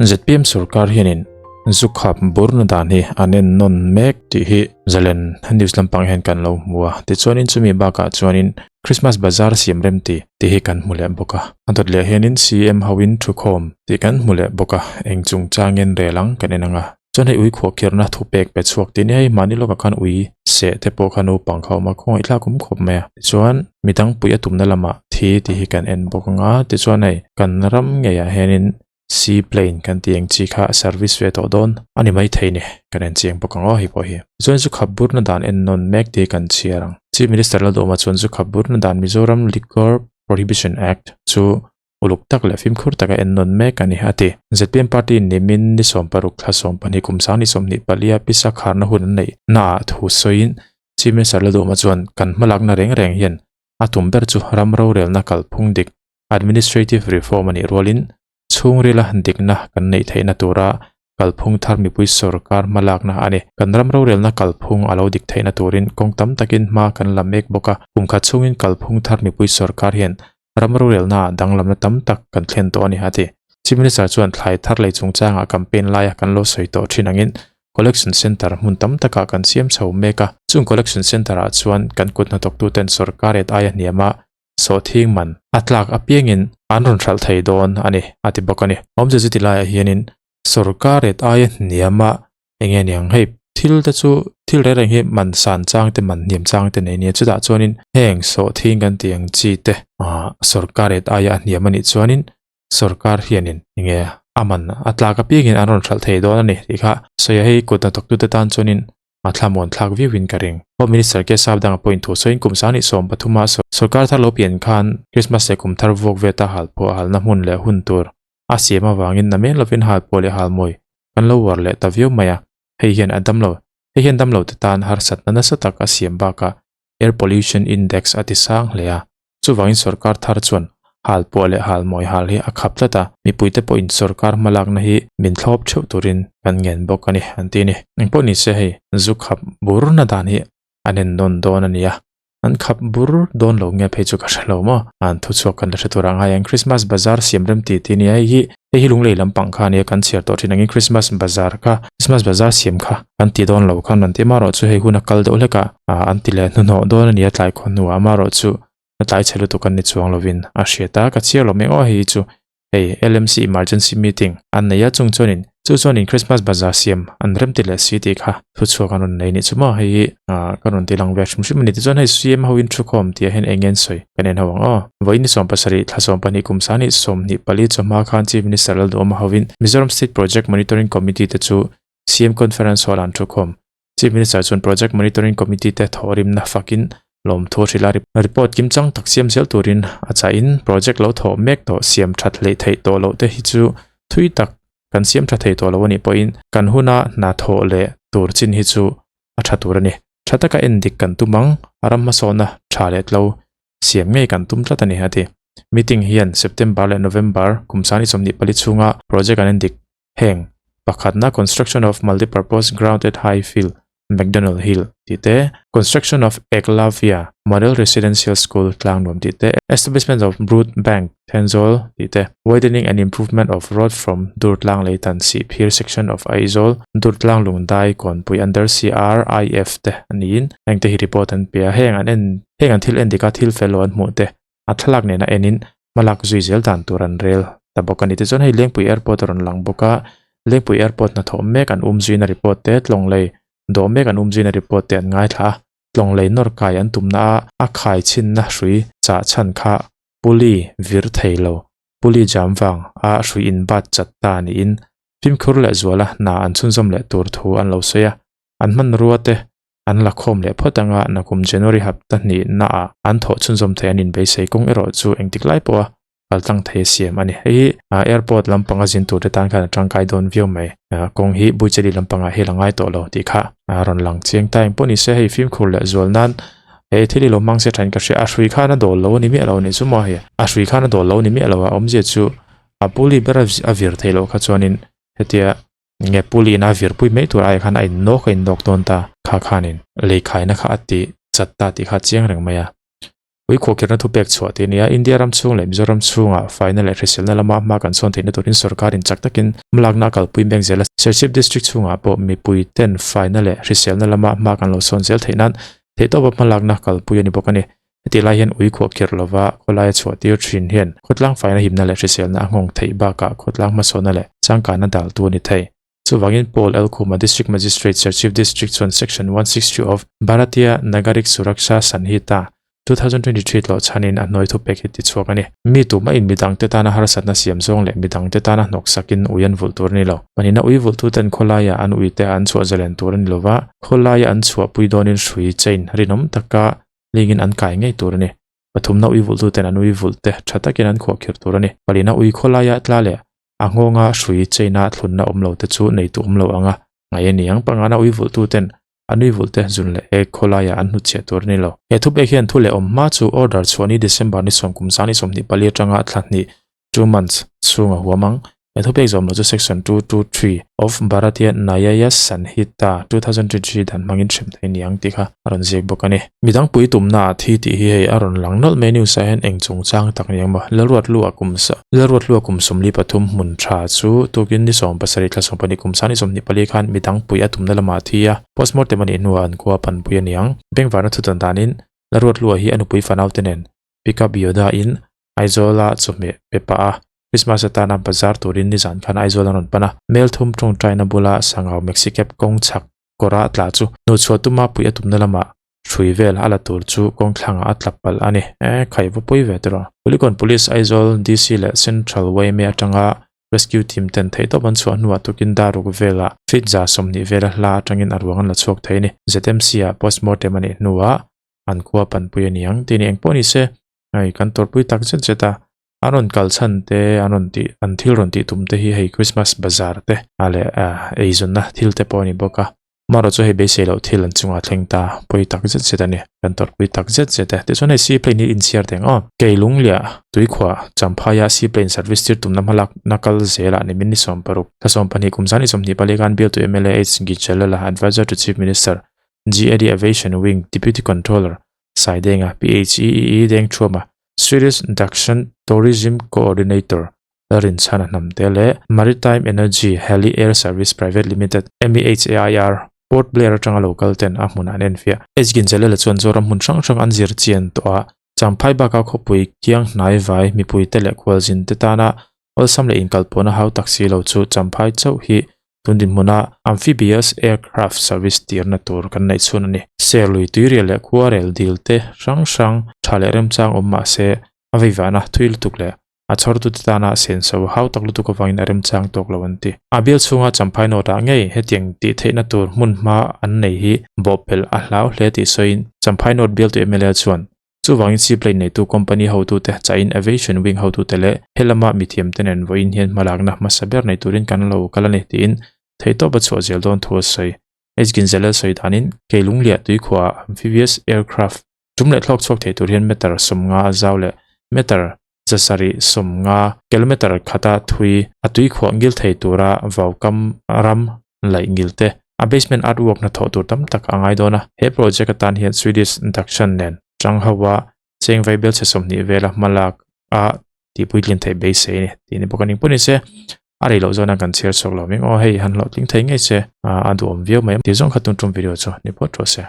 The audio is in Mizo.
ZPM sorkar hianin zu khap burna dan hi an en nawn mek tih hi Zalen news lampang hian kan lo hmu a. Tichuanin chumi bakah chuanin Christmas bazar siam rem ti tih hi kan hmu leh bawk a. A dawt leh hianin CM hoin thukhawm tih kan hmu leh bawk a, eng chungchangin rel ang kan en ang a. Chuan hei ui khuahkhirna thupek pe chhuak tih nia hei mahni lawkah khan ui seh te pawh kha naupang kha a awm a, khawngaih thlak awm khawp mai a. Tichuan midang pui a tumna lamah thi tih hi kan en bawk ang a, tichuan hei kan ram ngeiah hianin sea plane kan tih ang chi kha service ve tawh dawn a ni maithei ni kan en chiang bawk ang aw hei pawh hi. Tichuan zu khap burna dan en nawn mek tih hi kan chhiar ang. Chief Minister Lalduhawma chuan zu khap burna dan Mizoram Liquor Prohibition Act chu Uluk tak leh fimkhur taka en nawn mek a ni, a ti. Zpm party nimin ni 16 thla 12 kum sang ni 24 pisa kharna hun an neih naah thu sawiin Chief Minister Lalduhma chuan kan hmalakna reng reng hian a tum ber chu ram rorelna kalphung dik, administrative reform a nih rualin chhungrila dikna kan neih theihna tura kalphung thar mipui sorkar hmalakna a ni. Kan ram rorelna kalphung a lo dik theihna turin kawng tam takin hma kan la mek bawk a, kum khat chhungin kalphung thar mipui sorkar hian ram rorelna ah danglamna tam tak kan thlen tawh a ni, a ti. Chief Minister chuan thlai thar lei chungchangah campaign laia kan lo sawi tawh thin angin Collection Centre hmun tam takah kan siam chho mek a, chung Collection Centre ah chuan kan kut hnathawktuten sorkar et aia hniama sawhthing man a tlak apiangin an rawn hralh thei dawn a ni, a ti bawk a ni. Awmze chuti laiah hianin sorkar et aia hniama eng nge niang hei thil te chu thil reng reng hi man san chang te man hniam chang te nei nia chutah chuanin heng sawhthing kan tih ang chi te ah sorkar et aia a hniam a nih chuanin sorkar hianin eng nge a man a tlak apiangin an rawn hralh thei dawn a ni tih kha sawi a hei kut hnathawktute tan chuanin a thlamuan thlak viauin ka ring. Home Minister K Sapdanga pawhin thu sawiin kum 2013 a sorkar thar lo pian khan Christmas leh kum thar vuak veta halphuah halna hmun leh hun tur a siam avangin namen lovin halphuah leh halmawi kan lo uar leh ta viau mai a, hei hian a damlo hei hian damlo te tan harsatna nasa tak a siam bakah Air Pollution Index a ti sang hle a. Chuvangin sorkar thar chuan halpuah leh halmawi hal hi a khap tlat a, mipuite pawhin sorkar hmalakna hi min thlawp theuh turin kan ngen bawk a ni, an ti a ni. Engpawh ni se hei zu khap burna dan hi an en nawn dawn a ni a, an khap bur dawn lo nge phei chu ka hre lo maw? An thuchhuak kan la hre tur ang hai ang Christmas Bazaar siam rem ti ti nia hei hi hei hi lunglei lampang kha a nia kan chhiar tawh thin angin Christmas Bazaar kha Christmas Bazaar siam kha an ti dawn lo khan an ti amaherawh chu hei hun a kal deuh hlek a an ti leh hnuhnawh dawn a ni a tlai khaw hnuah amaherawh chu a tlai chhe lutuk an ni chuang lovin a hriat a ka chhiar lo mai aw hei hi chu hei LMC emergency meeting an nei a chung chuanin chu chuanin Christmas Bazaar siam an rem ti leh si tih kha thuchhuak an rawn nei nih chu maw hei hi ka rawn ti lang ve hrim hrim a ni tichuan hei CM ho in thukhawm tih ah hian eng nge an sawi kan en ho ang aw vawiin ni 17 thla 12 kum sangni 24 chawhma khan Chief Minister Lalduhawma hovin Mizoram State Project Monitoring Committee te chu CM Conference Hall an thukhawm. Chief Minister chuan Project Monitoring Committee te thawhrimna fakin lawmthu a hrilh a, report kimchang tak siam zel turin a chahin project lo thawh mek tawh siam that hleih theih tawh loh te hi chu thui tak kan siam tha thei tawh lo a nih pawhin kan huna hna thawh leh tur chin hi chu a tha tur a ni. Tha taka en dik kan tum ang, a ram hmasawhna tha leh tlo siam ngei kan tum tlat a ni, a ti. Meeting hian September leh November kum 2024 chhunga project an en dik Heng, pakhatna Construction of Multipurpose Ground at High Field, McDonald Hill tih te, Construction of Eklavya Model Residential School, Tlangnuam tih te, Establishment of Brood Bank, Thenzawl tih te, Widening and Improvement of Road from Durtlang Leitan Sihphir Section of Aizawl, Durtlang Lungdai Kawnpui Under CRIF te a niin heng te hi report an pe a, heng an en heng an thil en dika thil fel lo an hmuh te a thlalak nena enin hmalak zui zel dan tur an rel ta bawk a ni. Tichuan hei Lengpui Airport a rawn lang bawk a, Lengpui Airport hnathawh mek an um zuina report te, Tlawnglei dawh mek an um zuina report te an ngaithla a, Tlawnglei nawr kai an tumna a a khai chhinna hrui chah chhan kha puli vir thei lo, puli jam vang a hrui in bat chat ta niin fimkhur leh zuala hna an chhunzawm leh tur thu an lo sawi a, an hmanrua te An la khawm leh phawt anga nakum January hapta hnihna ah an thawh chhunzawm thei an inbeisei kawng erawh chu engtik lai pawha kal tlang thei a siam a ni. Hei hi airport lampanga zin tur te tan khan a tangkai dawn viau mai. Kawng hi Buichali lampangah hel a ngai tawh lo tih kha a rawn lang chiang ta. Engpawh ni se hei fimkhur leh zual nan hei thil i lo hmang se thain ka hria. A hrui khan a dawl lo a ni miah lo a nih chu maw hei. A hrui khan a dawl lo a ni miah lo a, awmzia chu a puli ber a vir theih loh kha chuanin hetia Nge puli in a virpui mai tur aia khan a in nawk a in nawk dawn ta kha khanin lei khaina kha a ti chat ta tih kha a chiang reng mai a. Ui khuahkhirhna thupek chhuah tih a ni a, India ram chhung leh Mizoram chhunga faina leh hriselna lama hma kan chhawn theihna turin sorkarin chak takin hmalakna a kalpui mek zel a. Serchhip District chhungah pawh mipui ten faina leh hriselna lama hma kan lo chhawn zel theih nan theihtawpa hmalakna kalpui a ni bawk a ni. Hetih lai hian ui khuahkhirh lova khawlaia chhuah tir thin hian khawtlang faina himna leh hriselna a nghawng theih bakah khawtlang hmasawnna leh changkanna daltu a ni thei. Chuvangin Paul L. Khuma District Magistrate Serchhip District chuan Section 162 of Bharatiya Nagarik Suraksha Sanhita, 2023 tlawh chhanin a hnuai thupek hi tichhuak a ni. Mi tumah-in midangte tana harsatna siam zawng leh midangte tana hnawksakin ui an vulh tur a ni lo. Pahnihna ui vulhtuten khawlaia an uite an chhuah zalen tur a ni lova, khawlaia an chhuahpui dawnin hrui, chain, rinawm taka lingin an kai ngei tur a ni. Pathumna ui vulhtuten an ui vulhte tha takin an khuahkhirh tur a ni. Palina ui khawlaia tla leh A nghawnga hrui chaina thlunna awm lo te chu neitu awm lo anga ngaih a ni ang. Pangana ui vulhtu ten an ui vulh te zun leh ek khawlaiah an hnutchhiah tur a ni lo. He thupek hian thu leh awm hma chu order chhuah ni December ni sawm kum sang ni 24 atanga thla hnih, two months, chhung a huam ang. He thupek zawm lo chu Section 223 of Bharatiya Nyaya Sanhita, 2023 dan hmangin hrem thei ni ang tih kha a rawn ziak bawk a ni. Midang pui tumna ah thi tih hi hei a rawn lang nawlh mai news ah hian eng chungchang tak ni ang maw? Lalruatlu a kum Lalruatlu a kum 43 hmun tha chu tukin ni 17 thla 12 kum sang ni 24 khan midang pui a tumna lamah a thi a, postmortem a nih hnuah an khua panpui a ni ang. Bengvarna thutan danin Lalruatlu a hi a nupui fanau te nen pickup Yoda in Aizawl a chawhmeh pe pah a, Christmas atana bazar turin nizan khan Aizawl an rawn pan a, Melthum tawngtaina bula Sangau Maxicab kawng chhak kawra tla chu hnuhchhuah tuma puih a tumna lamah hrui vel a la tur chu kawngthlangah a tla palh a ni. E, khai va pawi ve tiraw. Kulikawn Police Aizawl DC leh Central yma atanga Rescue Team ten theihtawp an chhuah hnuah tukin daruk velah feet 20 vela hla atangin a ruang an la chhuak thei a ni. ZMC ah postmortem a nih hnuah an khua panpui a ni ang tih ni engpawh ni se hei kan tawrhpui tak zet zet a. An rawn kal chhan te an rawn tih an thil rawn tih tum te hi hei Christmas bazar te a leh eizawnna thil te pawh a ni bawk a. Amaherawh chu hei beisei loh thil an chungah thleng ta pawi tak zet zet a ni. Kan tawrhpui tak zet zet e. Tichuan hei seaplane hi inchhiar teng aw. Keilungliah tuikhuah Champhaia seaplane service tir tumna hmalakna kal zelah nimin ni 16 thla 12 kum zan ni 24 khan bialtu mla H Gijalala Adviser to Chief Minister GAD Aviation Wing Deputy Controller Saidenga PHEEE Dengthuama Swedish Dakshan Tourism Coordinator Lalrinchhana Hnamte leh Maritime Energy Heli Air Service Private Limited, MEHAIR, Port Blair atanga lo kal ten a hmunah an enfiah. H Ginjalel-a chuan Zoram hmun hrang hrang an zir chian tawh a, Champhai baka khawpui kiang hnai vai mipuite leh khualzin te tana awlsam leh inkalpawhna hau tak si lo chu Champhai chauh hi tun dinhmuna amphibious aircraft service tirna tur kan neih chhun a ni. Serlui tuirial leh khuarel dil te hrang hrang tha leh remchang awm mah se a veivahna thui lutuk leh a chhawrtute tana senso hau tak lutuk avangin a remchang tawk lo an ti. A bial chhunga Champhai North-ah ngei hetiang tih theihna tur hmun hma an nei hi bawhpelh a hlau hle tih sawiin Champhai North bialtu mla chuan Chuvangin seaplane neitu company hotute chahin aviation wing hotute leh helama mithiamte nen vawiin hian hmalakna hmasa ber nei turin kan lo kal a ni tiin theihtawp a chhuah zel dawn thu a sawi. H Ginzelel sawi danin Keilungliah tuikhuaah amphibious aircraft tum leh thlawk chhuak thei tur hian meter 50 a zau leh meter 750 kilometer khata thui a tuikhuah ngil thei tura vaukam ram laih ngil te a basement artwork hnathawh tur tam tak a ngai dawn a. He project atan hian Swedish Dakshan nen chang ho a cheng vaibel chhe 20 vela hmalak a tihpuitlin theih beisei a ni tih a ni bawk a. Ningpawh nise a rei loh zawna kan chhiar chhuak lo ming aw hei han hlawhtling thei ngei se a duhawm viau mai. Tih zawng kha tun tum video chu ni phawt rawh se.